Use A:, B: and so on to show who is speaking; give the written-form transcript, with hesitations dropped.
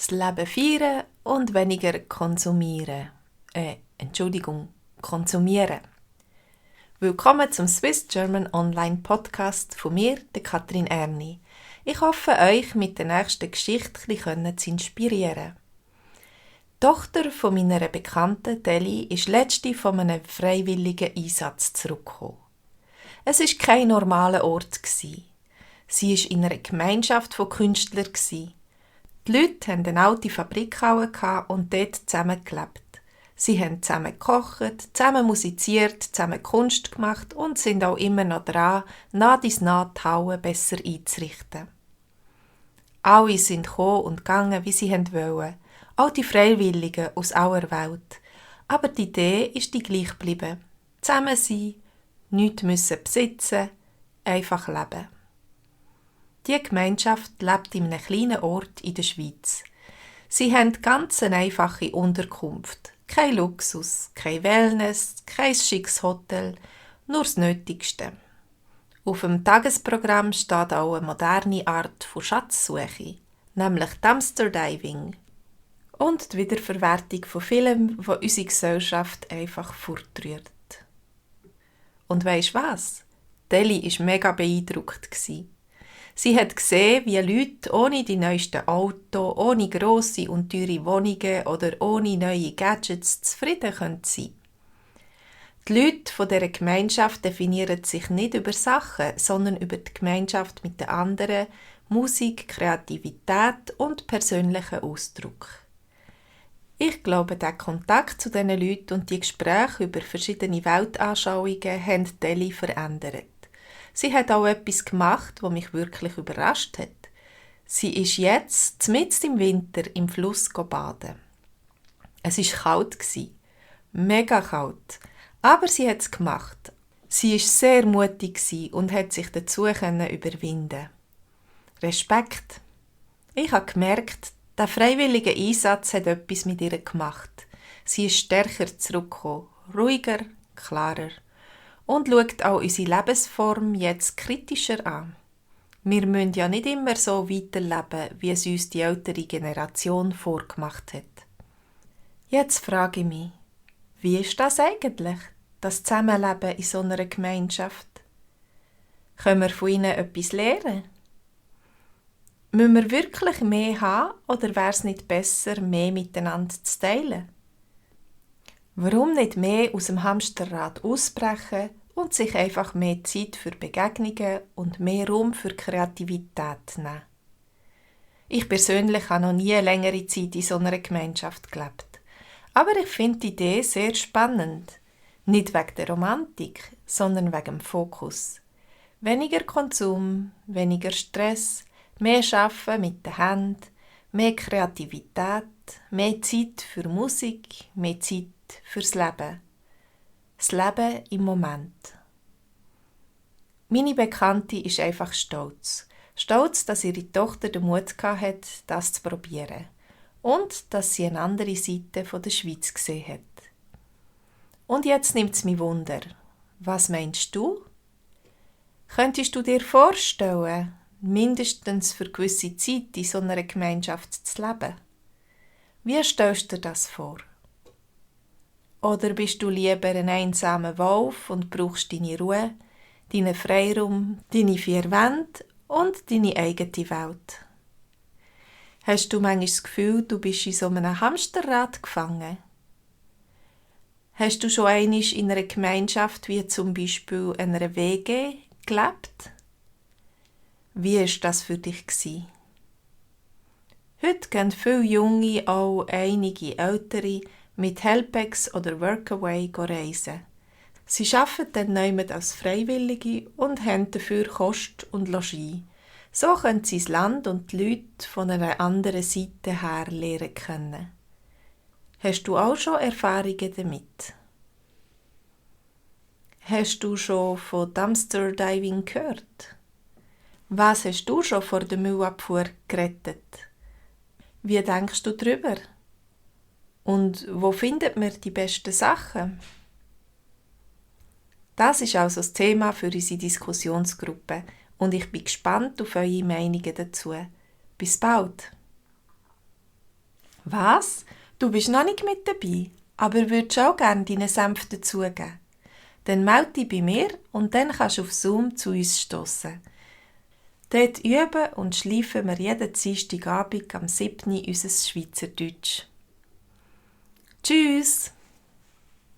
A: das Leben feiern und weniger konsumieren. Konsumieren. Willkommen zum Swiss German Online Podcast von mir, der Katrin Erni. Ich hoffe, euch mit der nächsten Geschichte ein bisschen zu inspirieren. Die Tochter von meiner Bekannten Deli ist letzte von einem freiwilligen Einsatz zurückgekommen. Es war kein normaler Ort. Sie war in einer Gemeinschaft von Künstlern. Die Leute hatten eine alte Fabrikhalle und dort zusammen gelebt. Sie haben zusammen gekocht, zusammen musiziert, zusammen Kunst gemacht und sind auch immer noch dran, nah die Halle besser einzurichten. Alle sind gekommen und gegangen, wie sie wollten. Auch die Freiwilligen aus aller Welt. Aber die Idee ist die gleich geblieben. Zusammen sein, nichts müssen besitzen, einfach leben. Die Gemeinschaft lebt in einem kleinen Ort in der Schweiz. Sie haben ganz eine einfache Unterkunft. Kein Luxus, kein Wellness, kein schickes Hotel, nur das Nötigste. Auf dem Tagesprogramm steht auch eine moderne Art von Schatzsuche, nämlich Dumpster Diving und die Wiederverwertung von Filmen, die unsere Gesellschaft einfach fortrührt. Und weisst was? Deli war mega beeindruckt. Sie hat gesehen, wie Leute ohne die neuesten Autos, ohne grosse und teure Wohnungen oder ohne neue Gadgets zufrieden sein können. Die Leute von dieser Gemeinschaft definieren sich nicht über Sachen, sondern über die Gemeinschaft mit den anderen, Musik, Kreativität und persönlichen Ausdruck. Ich glaube, der Kontakt zu diesen Leuten und die Gespräche über verschiedene Weltanschauungen haben Deli verändert. Sie hat auch etwas gemacht, was mich wirklich überrascht hat. Sie ist jetzt, mitten im Winter, im Fluss baden. Es war kalt, mega kalt, aber sie hat es gemacht. Sie war sehr mutig und hat sich dazu überwinden. Respekt. Ich habe gemerkt, der freiwillige Einsatz hat etwas mit ihr gemacht. Sie ist stärker zurückgekommen, ruhiger, klarer. Und schaut auch unsere Lebensform jetzt kritischer an. Wir müssen ja nicht immer so weiterleben, wie es uns die ältere Generation vorgemacht hat. Jetzt frage ich mich, wie ist das eigentlich, das Zusammenleben in so einer Gemeinschaft? Können wir von ihnen etwas lernen? Müssen wir wirklich mehr haben oder wäre es nicht besser, mehr miteinander zu teilen? Warum nicht mehr aus dem Hamsterrad ausbrechen und sich einfach mehr Zeit für Begegnungen und mehr Raum für Kreativität nehmen? Ich persönlich habe noch nie eine längere Zeit in so einer Gemeinschaft gelebt. Aber ich finde die Idee sehr spannend. Nicht wegen der Romantik, sondern wegen dem Fokus. Weniger Konsum, weniger Stress, mehr Arbeiten mit den Händen, mehr Kreativität, mehr Zeit für Musik, mehr Zeit fürs Leben. Das Leben im Moment. Meine Bekannte ist einfach stolz. Stolz, dass ihre Tochter den Mut hatte, das zu probieren. Und dass sie eine andere Seite der Schweiz gesehen hat. Und jetzt nimmt es mich Wunder. Was meinst du? Könntest du dir vorstellen, mindestens für gewisse Zeit in so einer Gemeinschaft zu leben? Wie stellst du dir das vor? Oder bist du lieber ein einsamer Wolf und brauchst deine Ruhe, deinen Freiraum, deine 4 Wände und deine eigene Welt? Hast du manchmal das Gefühl, du bist in so einem Hamsterrad gefangen? Hast du schon einmal in einer Gemeinschaft wie zum Beispiel einer WG gelebt? Wie war das für dich? Heute gehen viele Junge, auch einige Ältere, mit Helpex oder Workaway reisen. Sie arbeiten dann niemand als Freiwillige und haben dafür Kost und Logis. So können sie das Land und die Leute von einer anderen Seite her lernen kennen. Hast du auch schon Erfahrungen damit? Hast du schon von Dumpster Diving gehört? Was hast du schon vor der Müllabfuhr gerettet? Wie denkst du darüber? Und wo findet man die besten Sachen? Das ist also das Thema für unsere Diskussionsgruppe und ich bin gespannt auf eure Meinungen dazu. Bis bald! Was? Du bist noch nicht mit dabei, aber würdest auch gerne deinen Senf dazugeben? Dann melde dich bei mir und dann kannst du auf Zoom zu uns stossen. Dort üben und schleifen wir jeden Dienstagabend am 7. unser Schweizerdeutsch. Tschüss!